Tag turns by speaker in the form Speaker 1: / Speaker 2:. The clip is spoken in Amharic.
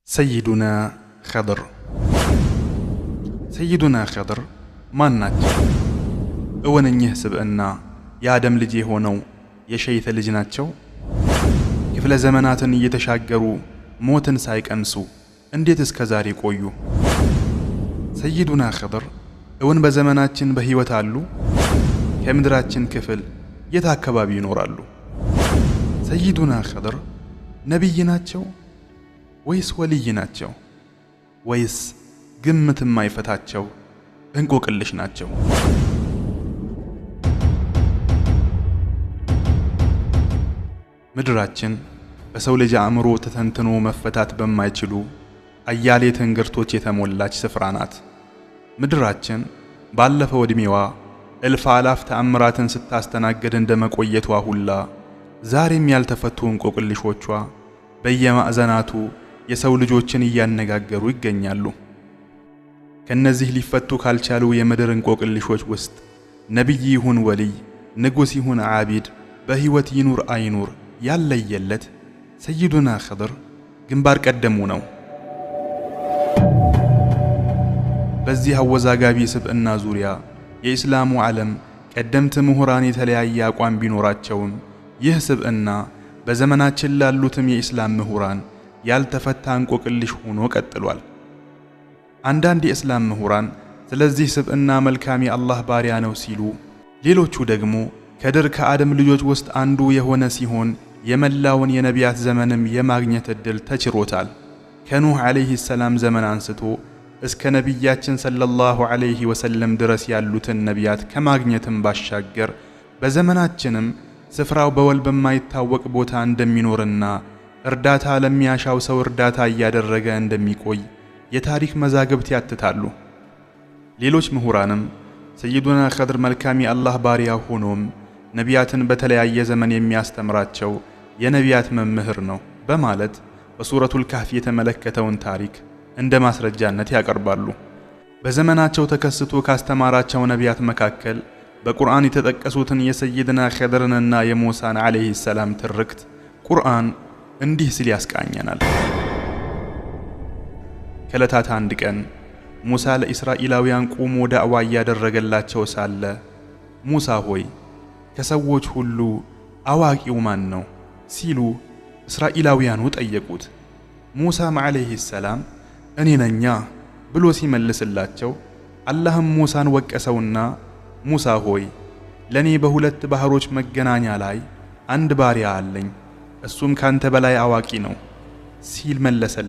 Speaker 1: ሰይዱና ኸድር። ሰይዱና ኸድር ማን ናቸው? እውን እኚህ ስብዕና የአደም ልጅ የሆነው የሸይተ ልጅ ናቸው? ክፍለ ዘመናትን እየተሻገሩ ሞትን ሳይቀምሱ እንዴት እስከ ዛሬ ቆዩ? ሰይዱና ኸድር እውን በዘመናችን በሕይወት አሉ? ከምድራችን ክፍል የት አካባቢ ይኖራሉ? ሰይዱና ኸድር ነቢይ ናቸው ወይስ ወልይ ናቸው? ወይስ ግምት የማይፈታቸው እንቆቅልሽ ናቸው? ምድራችን በሰው ልጅ አእምሮ ተተንትኖ መፈታት በማይችሉ አያሌ ትንግርቶች የተሞላች ስፍራ ናት። ምድራችን ባለፈው ዕድሜዋ እልፍ አላፍ ተአምራትን ስታስተናግድ እንደ መቆየቷ ሁላ ዛሬም ያልተፈቱ እንቆቅልሾቿ በየማዕዘናቱ የሰው ልጆችን እያነጋገሩ ይገኛሉ። ከነዚህ ሊፈቱ ካልቻሉ የምድር እንቆቅልሾች ውስጥ ነቢይ ይሁን ወልይ፣ ንጉሥ ይሁን ዓቢድ፣ በሕይወት ይኑር አይኑር ያለየለት ሰይዱና ኸድር ግንባር ቀደሙ ነው። በዚህ አወዛጋቢ ስብዕና ዙሪያ የኢስላሙ ዓለም ቀደምት ምሁራን የተለያየ አቋም ቢኖራቸውም ይህ ስብዕና በዘመናችን ላሉትም የኢስላም ምሁራን ያልተፈታ እንቆቅልሽ ሆኖ ቀጥሏል። አንዳንድ የእስላም ምሁራን ስለዚህ ስብዕና መልካም የአላህ ባሪያ ነው ሲሉ፣ ሌሎቹ ደግሞ ከድር ከአደም ልጆች ውስጥ አንዱ የሆነ ሲሆን የመላውን የነቢያት ዘመንም የማግኘት ዕድል ተችሮታል። ከኑህ ዓለይሂ ሰላም ዘመን አንስቶ እስከ ነቢያችን ሰለላሁ ዓለይሂ ወሰለም ድረስ ያሉትን ነቢያት ከማግኘትም ባሻገር በዘመናችንም ስፍራው በወል በማይታወቅ ቦታ እንደሚኖርና እርዳታ ለሚያሻው ሰው እርዳታ እያደረገ እንደሚቆይ የታሪክ መዛግብት ያትታሉ። ሌሎች ምሁራንም ሰይዱና ኸድር መልካም የአላህ ባሪያ ሆኖም ነቢያትን በተለያየ ዘመን የሚያስተምራቸው የነቢያት መምህር ነው በማለት በሱረቱል ካህፍ የተመለከተውን ታሪክ እንደ ማስረጃነት ያቀርባሉ። በዘመናቸው ተከስቶ ካስተማራቸው ነቢያት መካከል በቁርአን የተጠቀሱትን የሰይድና ኸድርንና የሙሳን ዓለይሂ ሰላም ትርክት ቁርአን እንዲህ ሲል ያስቃኘናል። ከዕለታት አንድ ቀን ሙሳ ለእስራኤላውያን ቆሞ ዳዕዋ እያደረገላቸው ሳለ ሙሳ ሆይ፣ ከሰዎች ሁሉ አዋቂው ማን ነው ሲሉ እስራኤላውያኑ ጠየቁት። ሙሳም ዓለይሂ ሰላም እኔ ነኛ ብሎ ሲመልስላቸው አላህም ሙሳን ወቀሰውና ሙሳ ሆይ፣ ለእኔ በሁለት ባህሮች መገናኛ ላይ አንድ ባሪያ አለኝ፣ እሱም ካንተ በላይ አዋቂ ነው ሲል መለሰለት።